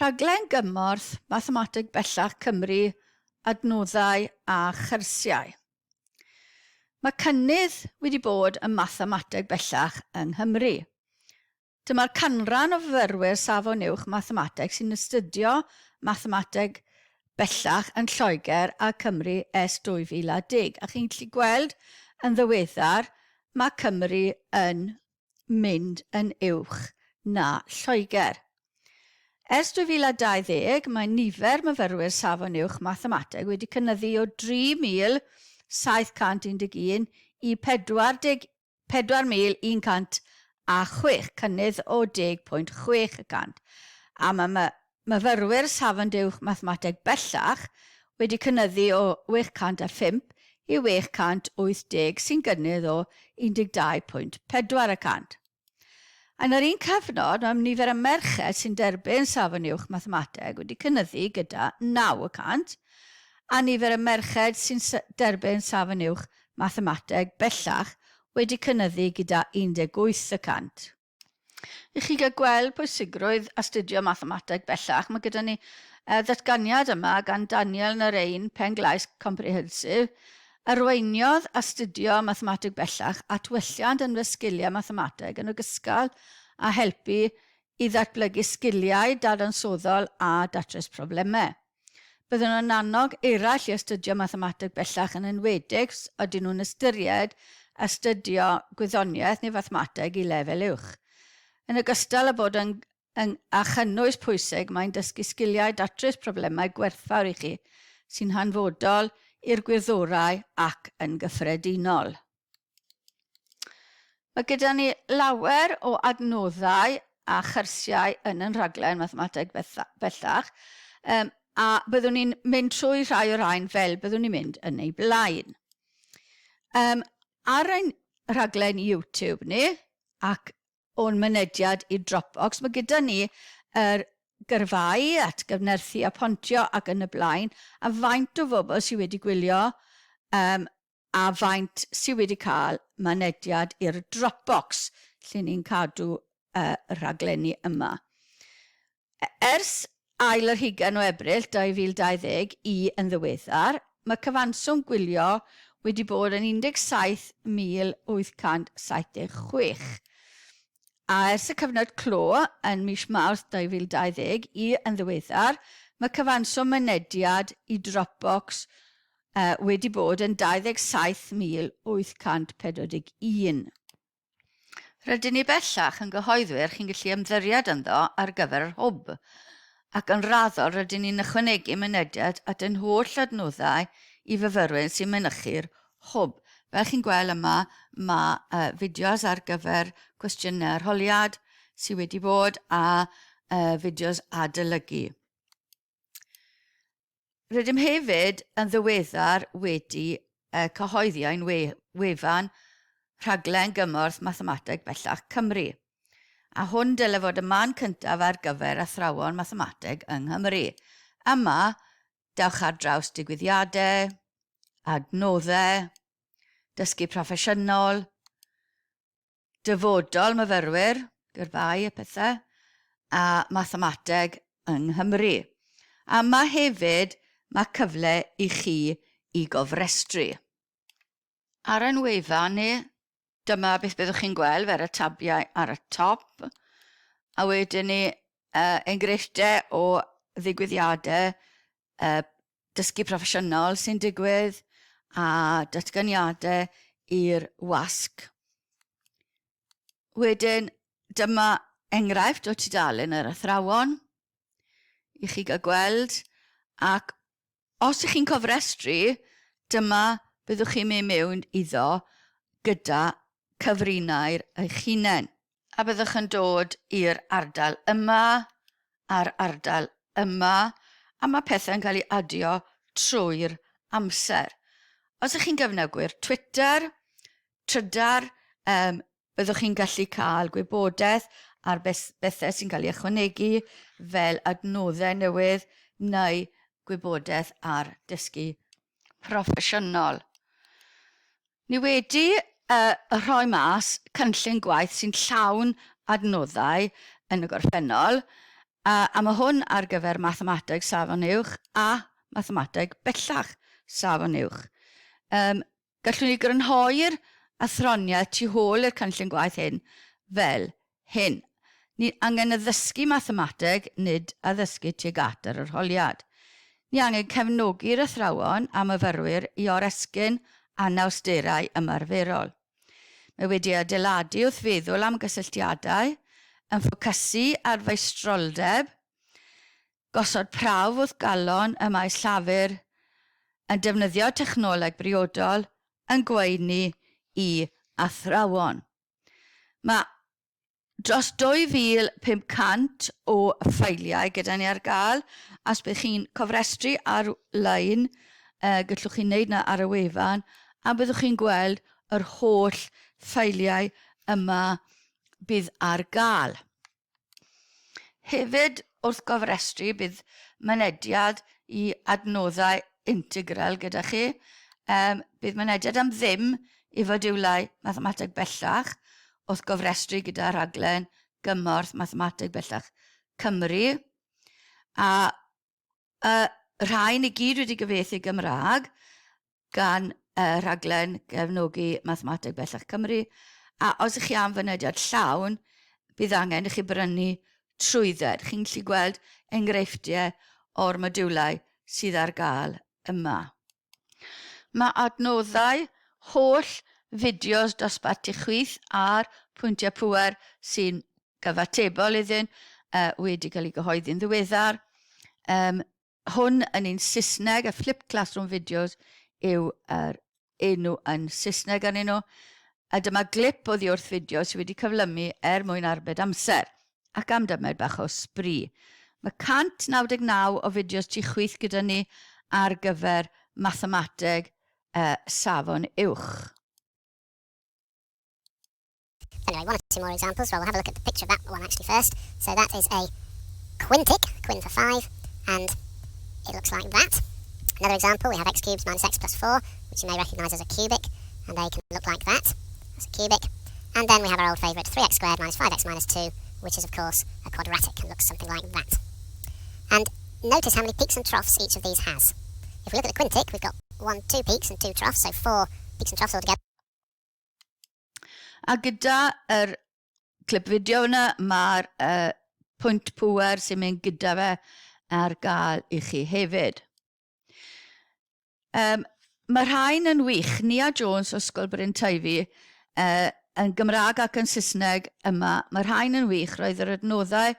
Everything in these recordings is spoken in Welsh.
Rhaglen gymorth Mathemateg Bellach Cymru, adnoddau a chyrsiau. Mae cynnydd wedi bod ym Mathemateg Bellach yng Nghymru. Dyma'r canran o fyfyrwyr Safon Uwch Mathemateg sy'n astudio Mathemateg Bellach yn Lloegr a Cymru ers 2010, a chi'n gallu gweld yn ddiweddar mae Cymru yn mynd yn uwch na Lloegr. Ers 2020, mae nifer myfyrwyr Safon Uwch Mathemateg wedi cynyddu o 3,711 i 44,106, cynnydd o 10.6 y cant. A mae myfyrwyr Safon Uwch Mathemateg bellach wedi cynyddu o 805 i 880 sy'n gynnydd o 12.4 y cant. Yn yr un cyfnod, mae nifer y merched sy'n derbyn Safon Uwch Mathemateg wedi cynyddu gyda 9 y cant, a nifer y merched sy'n derbyn Safon Uwch Mathemateg bellach wedi cynyddu gyda 18 y cant. I chi gael gweld pwysigrwydd astudio mathemateg bellach, mae gyda ni ddatganiad yma gan Daniel Narain, Penglais Comprehensive, arweiniodd astudio mathemateg bellach at welliant yn fy sgiliau mathemateg yn ogystal â helpu i ddatblygu sgiliau dadansoddol a datrys problemau. Byddwn yn annog eraill i astudio mathemateg bellach yn enwedig os ydyn nhw'n ystyried astudio gwyddoniaeth neu fathemateg i lefel uwch. Yn ogystal â bod yn, yn, â chynnwys pwysig, mae'n dysgu sgiliau datrys problemau gwerthfawr i chi, sy'n hanfodol i'r gwyddorau ac yn gyffredinol. Mae gyda ni lawer o adnoddau a chyrsiau yn yn rhaglen Mathemateg Bellach, um, a byddwn ni'n mynd trwy rhai o'r rhain fel byddwn ni'n mynd yn ei blaen. Um, ar ein rhaglen YouTube ni, ac o'n mynediad i Dropbox, mae gyda ni yr gyrfau atgyfnerthu a pontio ac yn y blaen, a faint o bobl sydd wedi gwylio um, a faint sy wedi cael mynediad i'r Dropbox lle ni'n cadw y rhaglenni yma. Ers ail yr hugain o Ebrill 2020 i yn ddiweddar, mae cyfanswm gwylio wedi bod yn 17,876. A ers y cyfnod clo yn mis Mawrth 2020 i yn ddiweddar, mae cyfanswm mynediad i Dropbox wedi bod yn 27,841. Rydyn ni bellach yn gyhoeddwyr chi'n gallu ymddiried ynddo ar gyfer yr hwb, ac yn raddol rydyn ni'n ychwanegu mynediad at ein holl adnoddau i fyfyrwyr sy'n mynychu'r hwb. Fel chi'n gweld yma, mae uh, fideos ar gyfer cwestiynau arholiad sydd wedi bod a uh, fideos adolygu. Rydym hefyd yn ddiweddar wedi cyhoeddi ein wefan Rhaglen Gymorth Mathemateg Bellach Cymru, a hwn dyle fod y man cyntaf ar gyfer athrawon mathemateg yng Nghymru. Yma, dewch ar draws digwyddiadau, adnoddau, dysgu proffesiynol, dyfodol myfyrwyr, gyrfau a pethau, a mathemateg yng Nghymru. A yma hefyd mae cyfle i chi i gofrestru. Ar ein wefan ni, dyma beth byddwch chi'n gweld fer y tabiau ar y top, a wedyn ni uh, enghreifftiau o ddigwyddiadau uh, dysgu proffesiynol sy'n digwydd a datganiadau i'r wasg. Wedyn, dyma enghraifft o tudalen yr athrawon i chi gael gweld ac os ych chi'n cofrestru, dyma byddwch chi'n mynd mewn iddo gyda cyfrinair eich hunain. A byddwch yn dod i'r ardal yma a'r ardal yma, a mae pethau'n cael ei adio trwy'r amser. Os ydych chi'n gefnogwyr Twitter, Trydar, um, byddwch chi'n gallu cael gwybodaeth ar bethau sy'n cael ei ychwanegu fel adnoddau newydd neu gwybodaeth ar dysgu proffesiynol. Ni wedi uh, rhoi mas cynllun gwaith sy'n llawn adnoddau yn y gorffennol, A, a mae hwn ar gyfer mathemateg safon uwch a mathemateg bellach safon uwch. Um, gallwn ni grynhoi'r athroniaeth tu hôl i'r cynllun gwaith hyn fel hyn. Ni angen addysgu mathemateg, nid addysgu tuag at yr arholiad. Ni angen cefnogi'r athrawon a myfyrwyr i oresgyn anawsterau ymarferol. Mae wedi adeiladu wrth feddwl am gysylltiadau, yn ffocysu ar faestroldeb, gosod prawf wrth galon y maes llafur, yn defnyddio technoleg briodol, yn gweini i athrawon. Mae dros 2,500 o ffeiliau gyda ni ar gael. A os bydd chi'n cofrestru ar-lein, uh, gallwch chi wneud yna ar y wefan, a byddwch chi'n gweld yr holl ffeiliau yma bydd ar gael. Hefyd, wrth gofrestru, bydd mynediad i adnoddau integral gyda chi. Um, bydd mynediad am ddim i fodiwlau mathemateg bellach wrth gofrestru gyda rhaglen gymorth Mathemateg Bellach Cymru. A y rhain i gyd wedi gyfieithu Gymraeg gan y rhaglen gefnogi Mathemateg Bellach Cymru. A os ych chi am fynediad llawn, bydd angen i chi brynu trwydded. Chi'n gallu gweld enghreifftiau o'r modiwlau sydd ar gael yma. Mae adnoddau holl fideos dosbarth tu chwith a'r pwyntiau pŵer sy'n gyfatebol iddyn uh, wedi cael ei gyhoeddi'n ddiweddar. Um, hwn yn un Saesneg, y Flipped Classroom Videos yw yr enw yn Saesneg arnyn nhw. A dyma glip oddi wrth fideo sydd wedi cyflymu er mwyn arbed amser ac am dymed bach o sbri. Mae 199 o fideos tu chwith gyda ni ar gyfer mathemateg uh, safon uwch. Anyway, one or two more examples. Well, we'll have a look at the picture of that one actually first. So that is a quintic, quin for 5, and it looks like that. Another example, we have x cubed minus x plus 4, which you may recognise as a cubic, and they can look like that. That's a cubic. And then we have our old favourite 3x squared minus 5x minus 2, which is of course a quadratic and looks something like that. And notice how many peaks and troughs each of these has. If we look at the quintic, we've got one, two peaks and two troughs, so four peaks and troughs altogether. A gyda yr clip fideo yna, mae'r uh, pwynt pŵer sy'n mynd gyda fe ar gael i chi hefyd. Um, mae rhain yn wych. Nia Jones o Ysgol Bryn Teifi, uh, yn Gymraeg ac yn Saesneg yma. Mae rhain yn wych. Roedd yr adnoddau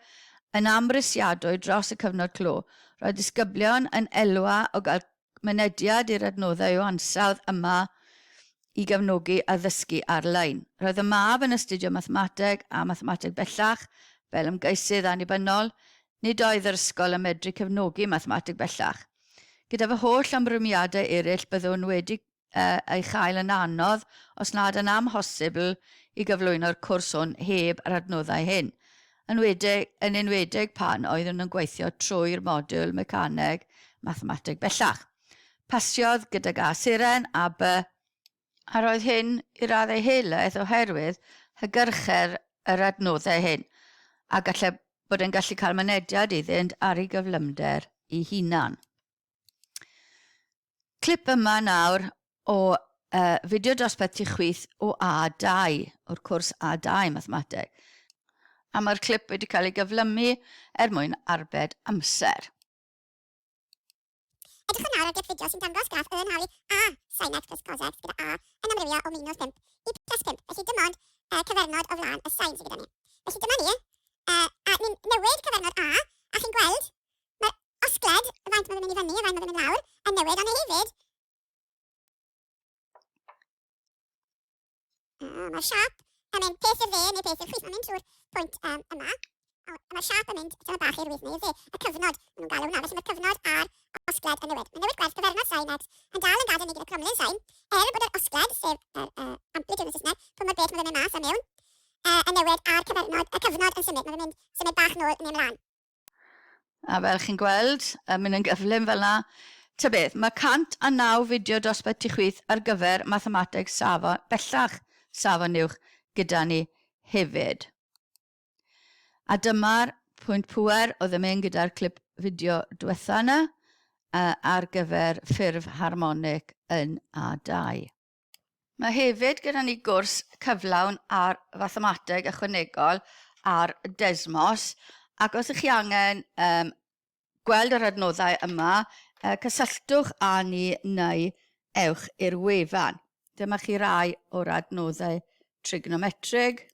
yn amhrisiadwy dros y cyfnod clo. Roedd disgyblion yn elwa o gael mynediad i'r adnoddau o ansawdd yma i gefnogi addysgu ar-lein. Roedd y mab yn astudio mathemateg a mathemateg bellach fel ymgeisydd annibynnol. Nid oedd yr ysgol yn medru cefnogi mathemateg bellach. Gyda fy holl ymrwymiadau eraill byddwn wedi ei chael yn anodd, os nad yn amhosibl, i gyflwyno'r cwrs hwn heb yr adnoddau hyn, yn wedig, yn enwedig pan oeddwn yn gweithio trwy'r modiwl mecaneg mathemateg bellach. Pasiodd gydag A seren a B, a roedd hyn i raddau helaeth oherwydd hygyrchedd yr adnoddau hyn, a gallai bod yn gallu cael mynediad iddynt ar ei gyflymder ei hunan. Clip yma nawr o uh, fideo dosbarth tu chwith o A2, o'r cwrs A2 mathemateg. A mae'r clip wedi cael ei gyflymu er mwyn arbed amser. Edrychwn nawr ar glip fideo sy'n dangos graff y yn halu A sin x plus cos x gyda A yn amrywio o minus 5 i plus 5, felly dim ond uh, cyfernod o flaen y sin sydd gyda ni. Felly dyma ni, uh, a ni'n newid cyfernod A, a chi'n gweld Mae'r osgled, y faint mae fe'n mynd i fyny, y faint mae fe'n mynd lawr, yn newid, ond hefyd, mae'r siap yn mynd peth i'r dde neu peth i'r chwith. Mae'n mynd trwy'r pwynt um, yma. A mae'r siap yn mynd tyma bach i'r wyth neu i'r dde. Y cyfnod, maen nhw'n galw hwnna. Felly mae'r cyfnod a'r osgled yn newid. Mae'n newid gwerth cyfernod sain x yn dal yn gadael ni gyda cromlin sain, er bod yr osgled, sef yr uh, amplitude yn y Saesneg, pwy mor bell mae fe'n mynd mas a mewn, uh, yn newid a'r cyfernod, y cyfnod yn symud. Mae fe'n mynd symud bach nôl neu ymlaen. A fel chi'n gweld, yn mynd yn gyflym fel 'na. Ta beth, mae 109 fideo dosbarth tu chwith ar gyfer mathemateg safon, bellach safon uwch gyda ni hefyd. A dyma'r Pwynt pŵer oedd yn mynd gyda'r clip fideo diwetha yna ar gyfer ffurf harmonig yn A2. Mae hefyd gyda ni gwrs cyflawn ar fathemateg ychwanegol ar Desmos, ac os ych chi angen um, gweld yr adnoddau yma, uh, cysylltwch â ni neu ewch i'r wefan. Dyma chi rai o'r adnoddau trigonometrig,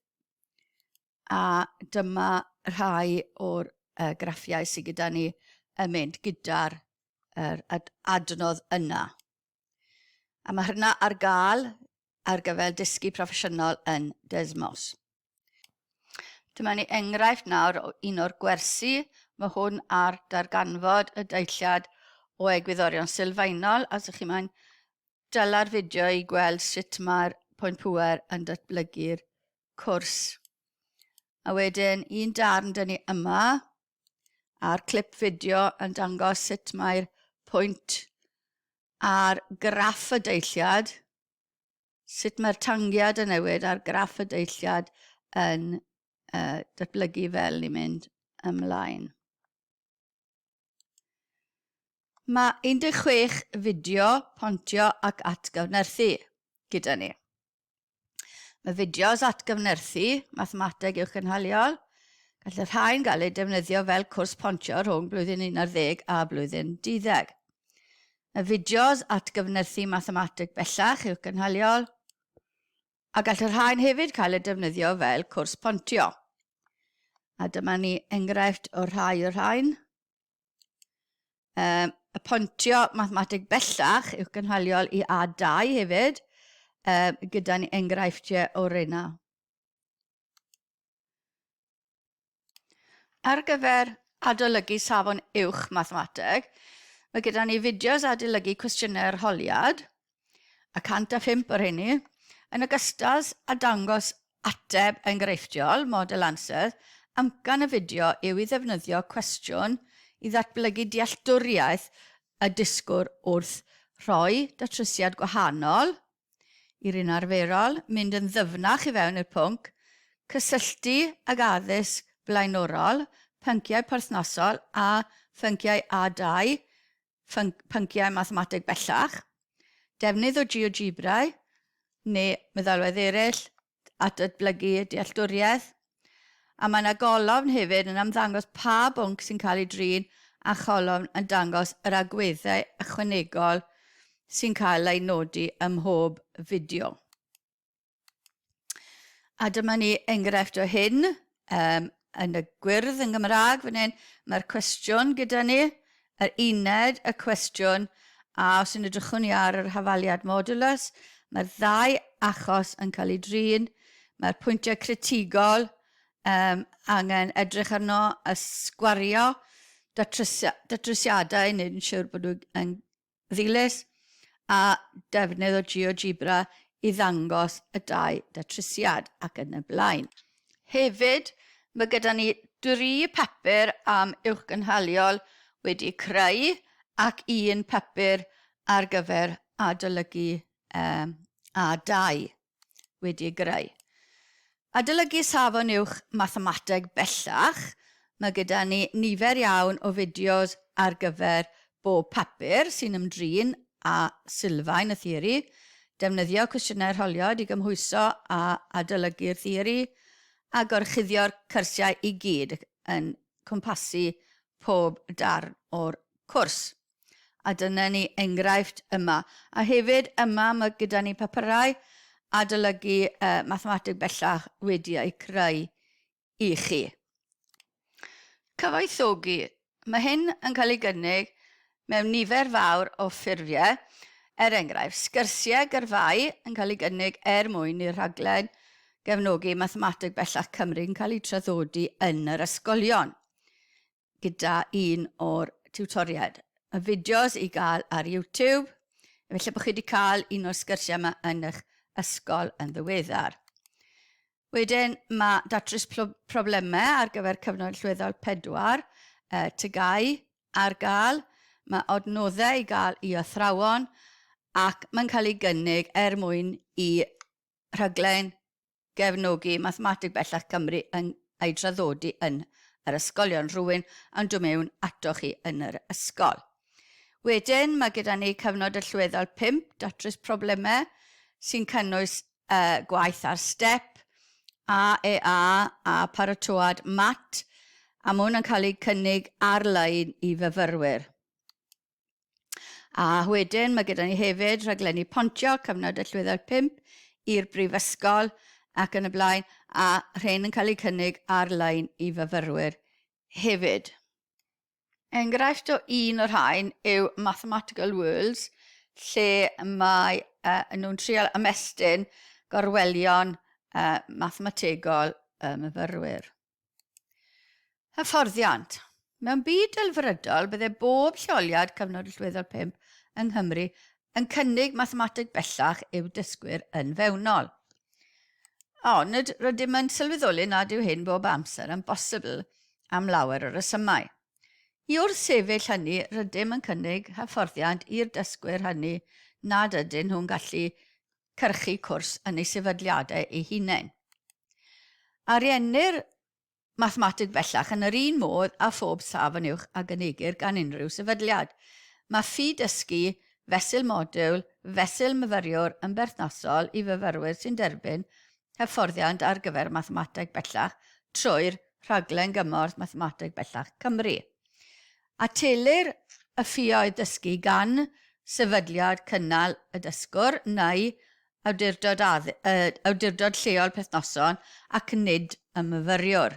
a dyma rhai o'r uh, graffiau sydd gyda ni yn mynd gyda'r er ad adnodd yna. A mae hynna ar gael ar gyfer dysgu proffesiynol yn Desmos. Dyma ni enghraifft nawr o un o'r gwersi. Mae hwn ar darganfod y deilliad o egwyddorion sylfaenol. A os ydych chi moyn dyla'r fideo i gweld sut mae'r pwynt pŵer yn datblygu'r cwrs. A wedyn un darn dyn ni yma a'r clip fideo yn dangos sut mae'r pwynt a'r graff y deilliad, sut mae'r tangiad yn newid a'r graff y deilliad yn uh, datblygu fel ni'n mynd ymlaen. Mae 16 fideo pontio ac atgyfnerthu gyda ni. Mae fideos atgyfnerthu mathemateg uwchgynhaliol. Gall y rhain gael eu defnyddio fel cwrs pontio rhwng blwyddyn 11 a blwyddyn 12. Mae fideos atgyfnerthu mathemateg bellach uwchgynhaliol a gall y rhain hefyd cael eu defnyddio fel cwrs pontio. A dyma ni enghraifft o rhai o'r rhain. Um, y pontio mathemateg bellach yw gynhaliol i A2 hefyd, um, gyda ni enghreifftiau o reina. Ar gyfer adolygu safon uwch mathemateg, mae gyda ni fideos adolygu cwestiynau arholiad, a 105 o'r rheini, yn ogystal â dangos ateb enghreifftiol, model answer, amcan y fideo yw i ddefnyddio cwestiwn i ddatblygu dealltwriaeth y dysgwr wrth rhoi datrysiad gwahanol i'r un arferol, mynd yn ddyfnach i fewn i'r pwnc, cysylltu ag addysg blaenorol, pynciau perthnasol a phynciau A2, pynciau mathemateg bellach, defnydd o GeoGebra neu meddalwedd eraill at datblygu dealltwriaeth, a mae yna golofn hefyd yn ymddangos pa bwnc sy'n cael ei drin a cholofn yn dangos yr agweddau ychwanegol sy'n cael eu nodi ym mhob fideo. A dyma ni enghraifft o hyn um, yn y gwyrdd yn Gymraeg fan hyn. Mae'r cwestiwn gyda ni, yr uned, y cwestiwn, a os yn edrychwn ni ar yr hafaliad modulus, mae'r ddau achos yn cael ei drin, mae'r pwyntiau critigol um, angen edrych arno, y sgwario, datrysiadau, wneud yn siwr bod nhw yn ddilys a defnydd o GeoGebra i ddangos y dau datrysiad ac yn y blaen. Hefyd, mae gyda ni dri papur am uwchgynhaliol wedi creu ac un papur ar gyfer adolygu um, A2 wedi ei greu. Adolygu Safon Uwch Mathemateg bellach, mae gyda ni nifer iawn o fideos ar gyfer bob papur sy'n ymdrin â sylfaen y theori, defnyddio cwestiynau arholiad i gymhwyso a adolygu'r theori, a gorchuddio'r cyrsiau i gyd yn cwmpasu pob darn o'r cwrs. A dyna ni enghraifft yma. A hefyd yma mae gyda ni papurau adolygu uh, mathemateg bellach wedi eu creu i chi. Cyfoethogi. Mae hyn yn cael ei gynnig mewn nifer fawr o ffurfiau, er enghraifft, sgyrsiau gyrfau yn cael ei gynnig er mwyn i'r rhaglen gefnogi Mathemateg Bellach Cymru yn cael ei traddodi yn yr ysgolion. gyda un o'r tiwtoriaid. Mae fideos i gael ar YouTube, efallai bod chi wedi cael un o'r sgyrsiau yma yn eich ysgol yn ddiweddar. Wedyn mae datrys problemau ar gyfer cyfnod allweddol 4, eh, TGAU ar gael. Mae adnoddau i gael i athrawon ac mae'n cael ei gynnig er mwyn i rhaglen gefnogi Mathemateg Bellach Cymru yn ei draddodi yn yr ysgolion, rhywun yn dod mewn atoch chi yn yr ysgol. Wedyn mae gyda ni cyfnod allweddol 5, datrys problemau, sy'n cynnwys uh, gwaith ar step, AEA a paratoad mat, a mae hwn yn cael ei cynnig ar-lein i fyfyrwyr. A wedyn mae gyda ni hefyd rhaglenni pontio, cyfnod allweddol 5 i'r brifysgol ac yn y blaen, a rhain yn cael eu cynnig ar-lein i fyfyrwyr hefyd. Enghraifft o un o'r rhain yw Mathematical Worlds, lle mae uh, nhw'n trial ymestyn gorwelion uh, mathemategol y myfyrwyr. Hyfforddiant. Mewn byd delfrydol, bydde bob lleoliad cyfnod allweddol 5 yng Nghymru yn cynnig mathemateg bellach i'w dysgwyr yn fewnol. Ond rydym yn sylweddoli nad yw hyn bob amser yn bosibl am lawer o resymau. I wrthsefyll hynny, rydym yn cynnig hyfforddiant i'r dysgwyr hynny nad ydyn nhw'n gallu cyrchu cwrs yn eu sefydliadau eu hunain. Ariennir mathemateg bellach yn yr un modd â phob safon uwch a gynigir gan unrhyw sefydliad. Mae ffi dysgu fesul modiwl, fesul myfyriwr yn berthnasol i fyfyrwyr sy'n derbyn hyfforddiant ar gyfer mathemateg bellach trwy'r Rhaglen Gymorth Mathemateg Bellach Cymru. Atelir y ffioedd dysgu gan sefydliad cynnal y dysgwr neu awdurdod, awdurdod lleol perthnosol ac nid y myfyriwr.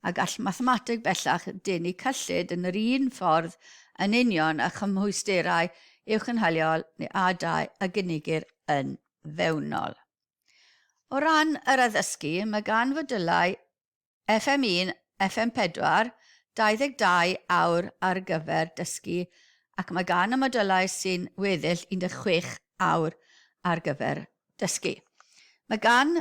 A gall mathemateg bellach denu cyllid yn yr un ffordd yn union â chymhwysterau uwchgynhaliol neu A2 a gynigir yn fewnol. O ran yr addysgu, mae gan fodylau FM1, FM4, 22 awr ar gyfer dysgu ac mae gan y modylau sy'n weddill 16 awr ar gyfer dysgu. Mae gan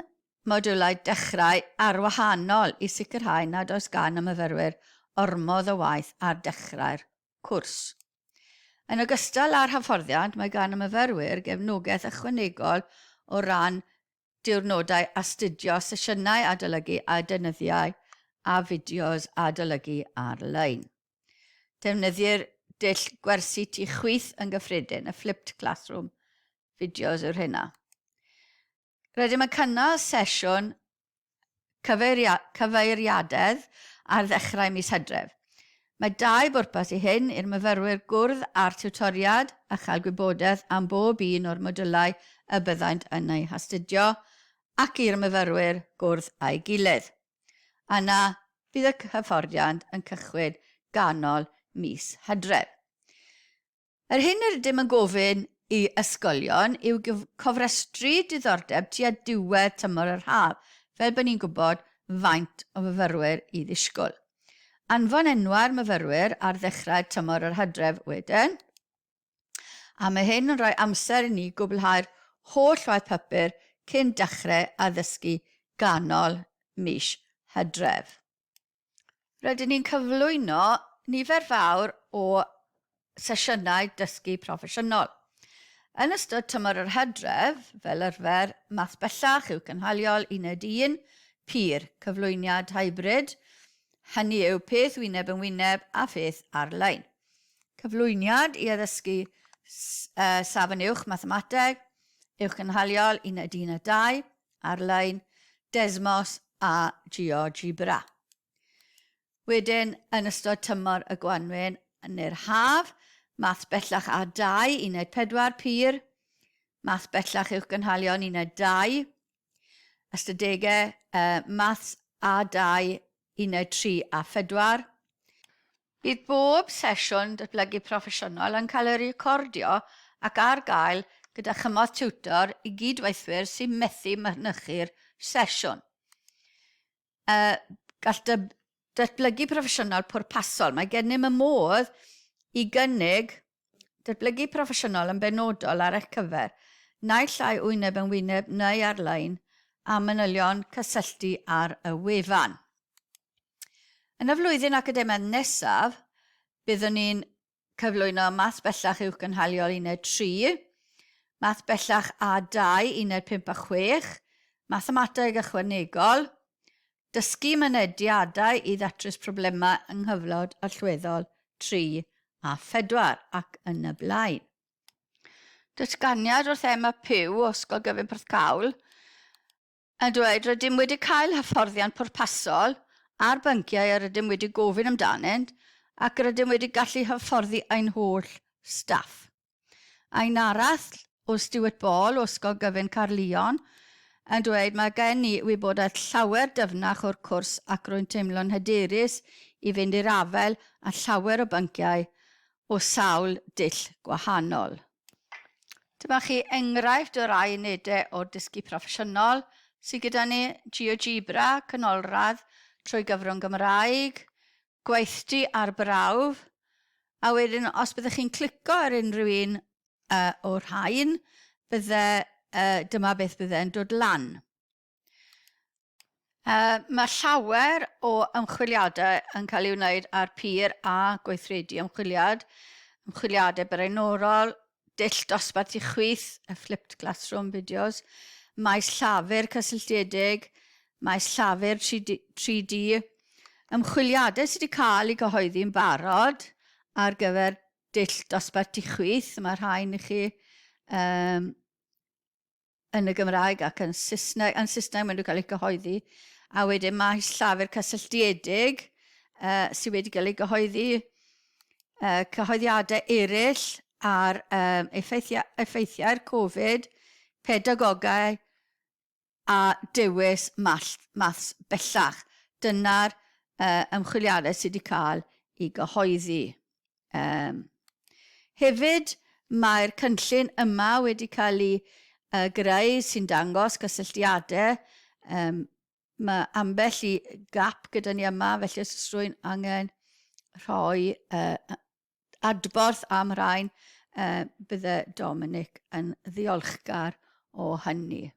modiwlau dechrau arwahanol i sicrhau nad oes gan y myfyrwyr ormod o waith ar dechrau'r cwrs. Yn ogystal â'r hyfforddiant, mae gan y myfyrwyr gefnogaeth ychwanegol o ran diwrnodau astudio, sesiynau adolygu a deunyddiau a fideos adolygu ar-lein. Defnyddir dull gwersi tu chwith yn gyffredin, y flipped classroom videos yw'r hynna. Rydym yn cynnal sesiwn cyfeiriadedd ar ddechrau mis Hydref. Mae dau bwrpas i hyn, i'r myfyrwyr gwrdd â'r tiwtoriad a chael gwybodaeth am bob un o'r modylau y byddant yn eu hastudio, ac i'r myfyrwyr gwrdd â'i gilydd. Yna, bydd y hyfforddiant yn cychwyn ganol mis Hydref. Yr hyn yr ydym yn gofyn i ysgolion yw cofrestru diddordeb tua diwedd tymor yr haf, fel bod ni'n gwybod faint o fyfyrwyr i ddisgwyl. Anfon enwau'r myfyrwyr ar ddechrau tymor yr hydref wedyn, a mae hyn yn rhoi amser i ni gwblhau'r holl waith papur cyn dechrau addysgu ganol mis Hydref. Rydyn ni'n cyflwyno nifer fawr o sesiynau dysgu proffesiynol. Yn ystod tymor yr hydref, fel arfer, math bellach yw cynhaliol uned 1, pur, cyflwyniad hybrid, hynny yw peth wyneb yn wyneb a pheth ar-lein. Cyflwyniad i addysgu uh, safon uwch mathemateg, uwch gynhaliol uned 1 a 2, ar-lein, Desmos a GeoGebra. Wedyn, yn ystod tymor y gwanwyn neu'r haf, math bellach A2, uned 4 pur, math bellach uwch gynhalion uned 2, ystadegau uh, maths A2, uned 3 a 4. Bydd bob sesiwn datblygu proffesiynol yn cael ei recordio ac ar gael gyda chymorth tiwtor i gydweithwyr sy'n methu mynychu'r sesiwn. Uh, gall datblygu proffesiynol pwrpasol. Mae gennym y modd i gynnig datblygu proffesiynol yn benodol ar eich cyfer, naill ai wyneb yn wyneb neu ar-lein, a manylion cysylltu ar y wefan. Yn y flwyddyn academaidd nesaf, byddwn ni'n cyflwyno Math Bellach Uwch Gynhaliol Uned 3, Math Bellach A2 Uned 5 a 6, Mathemateg Ychwanegol, Dysgu mynediadau i ddatrys problemau yng nghyfnod allweddol 3 a 4 ac yn y blaen. Datganiad wrth Emma Pugh o Ysgol Gyfun Porthcawl yn dweud rydym wedi cael hyfforddiant pwrpasol ar bynciau yr ydym wedi gofyn amdanynt ac rydym wedi gallu hyfforddi ein holl staff. A un arall o Stuart Ball o Ysgol Gyfun Caerllion yn dweud mae gen i wybodaeth llawer dyfnach o'r cwrs ac rwy'n teimlo'n hyderus i fynd i'r afael â llawer o bynciau o sawl dull gwahanol. Dyma chi enghraifft o rai unedau o'r dysgu proffesiynol sydd gyda ni, GeoGebra, canolradd trwy gyfrwng Gymraeg, gweithdy ar brawf, a wedyn os byddech chi'n clico ar unrhyw un uh, o'r rhain, bydde, uh, dyma beth bydde'n dod lan. Uh, mae llawer o ymchwiliadau yn cael ei wneud ar peer a gweithredu ymchwiliad, ymchwiliadau blaenorol, dull dosbarth i chwith, y flipped classroom videos, maes llafur cysylltiedig, maes llafur 3D, 3D ymchwiliadau sydd wedi cael eu cyhoeddi'n barod ar gyfer dull dosbarth i chwith, mae rhain i chi um, yn y Gymraeg ac yn Saesneg, yn Saesneg maen nhw cael eu cyhoeddi, a wedyn mae llafur cysylltiedig uh, sydd wedi cael ei gyhoeddi, uh, cyhoeddiadau eraill ar um, effeithiau, effeithiau'r Covid, pedagogau a dewis maths bellach. Dyna'r uh, ymchwiliadau sydd wedi cael ei gyhoeddi. Um, hefyd, mae'r cynllun yma wedi cael ei uh, greu sy'n dangos cysylltiadau. Um, mae ambell i gap gyda ni yma, felly os oes rhywun angen rhoi uh, adborth am rhain, uh, bydde Dominic yn ddiolchgar o hynny.